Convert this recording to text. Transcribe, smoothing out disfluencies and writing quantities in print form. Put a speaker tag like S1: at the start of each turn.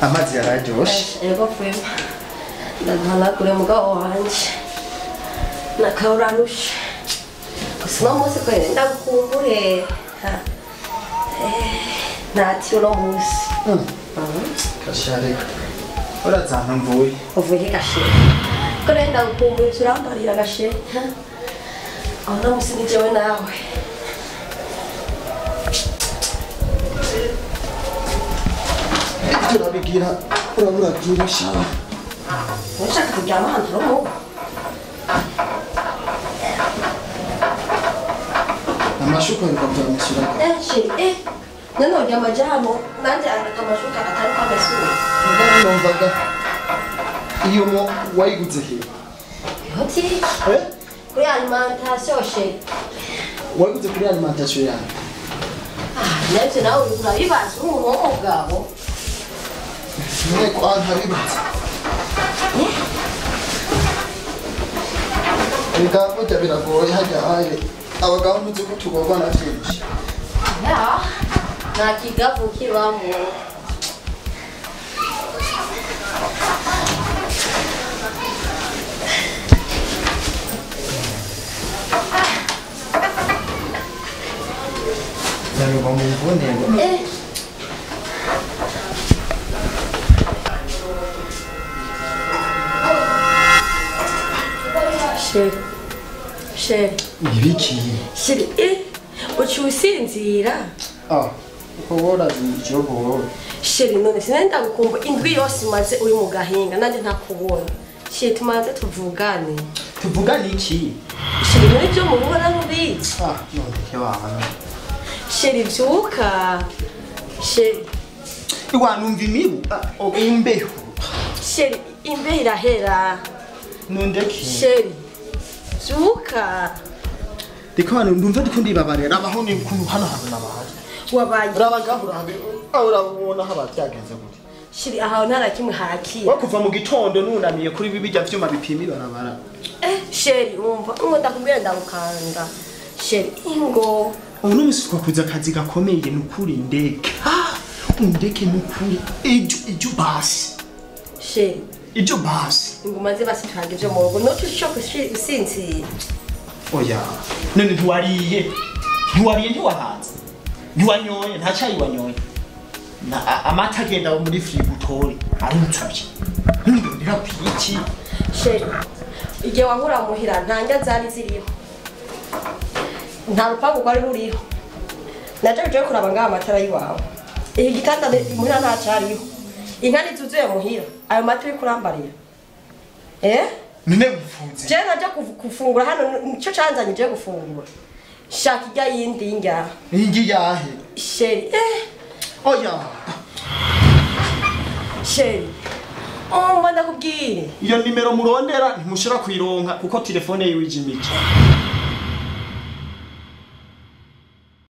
S1: Amazi yararyoshe.
S2: Yego fwema. Ndaguhanagure mugabo wanje. Nakawuranushe. Gusa uno munsi kweri ndagukumbure. Ntati uno munsi.
S1: Kasha reka. Urazana mvuye.
S2: Uvuye he Gashe? Ko rero ndagukumbuye urambarira Gashe. Uno munsi ni jewe nawe.
S1: Turabigira urabura sha.
S2: Ushaka kuryama ahantu hari umubu?
S1: Amashuka bikavyamishira.
S2: Chérie, none uryama jamo nanje amashuka atari kwamesura.
S1: Mugabo numvaga iyo mo wayiguze he?
S2: Botike. Kuri alimentation chérie.
S1: Wayiguze kuri alimentation yawe?
S2: Navyo nawe urabibaza umuntu w'umugabo.
S1: Nteko ntabibaza. Reka burya biragoye hajya haye abagabo muzi ko tugorwa na vyinshi.
S2: Ya, nta kigavu kibamwo.
S1: Ndarugwa mu mvune ngo.
S2: Chérie, chérie.
S1: Ibiki?
S2: Chérie, uciye usinzira?
S1: Ah, uko worazi ijogo.
S2: Chérie, none sinari ndagukumva indwi yose umaze uri mu gahinga nanje ntakubona. Chérie, tumaze tuvugane.
S1: Tuvugane iki?
S2: Chérie, none ivyo mu rugo ntubizi.
S1: Ah, none ke wana.
S2: Chérie, vyuka. Chérie.
S1: Iwa numva imibu, imbeho.
S2: Chérie, imbeho irahera.
S1: Nundeke.
S2: Chérie. Vyuka.
S1: Ndiko hano ndumva ndiko ndibabarira abaho ni ukuntu hano hantu nabaye.
S2: Wabaye.
S1: Urabagaho urabe urabona haba byagenze gute.
S2: Shiri aho ntara kimwe harakiye.
S1: Wakuva mu gitondo nunamiye kuri bijya vyuma bipima ibarabara.
S2: Sheri umva ngo ndakubwira ndagukanda. Sheri ingo.
S1: Ubu n'umusi twakoze akazi gakomeye nukuri ndeka. Undeke nukuri ejo basi.
S2: Sheri
S1: ejo basi.
S2: Inguma ze basi tuhagije mu rugo no tushoka usinzira.
S1: Oya. None ntiwariye. Ntiwariye ntiwahanze. Ntiwanyoye nta cyayi wanyoye. Na amata agenda muri frigo utore arutsuye. Ndira kwiki.
S2: Sheri igihe wahura muhira ntanja zari ziriho. Nta rupangu rwari ruriho. Naje uje kuraba ngaha amatara yiwawe. Iki gitanda muhira nta cariho. Inka nizuzuye muhira. Ayo mata uri kurambarira.
S1: None mfunze.
S2: Je naje gufungura hano nico canzanye je gufungura. Shaka ijya yindi njya.
S1: Ingi yahe?
S2: Sheri.
S1: Oya.
S2: Sheri. Oh, ndakubwire.
S1: Iyo nimero murondera ntimushira kuyironka kuko telefone yiwe ijimije.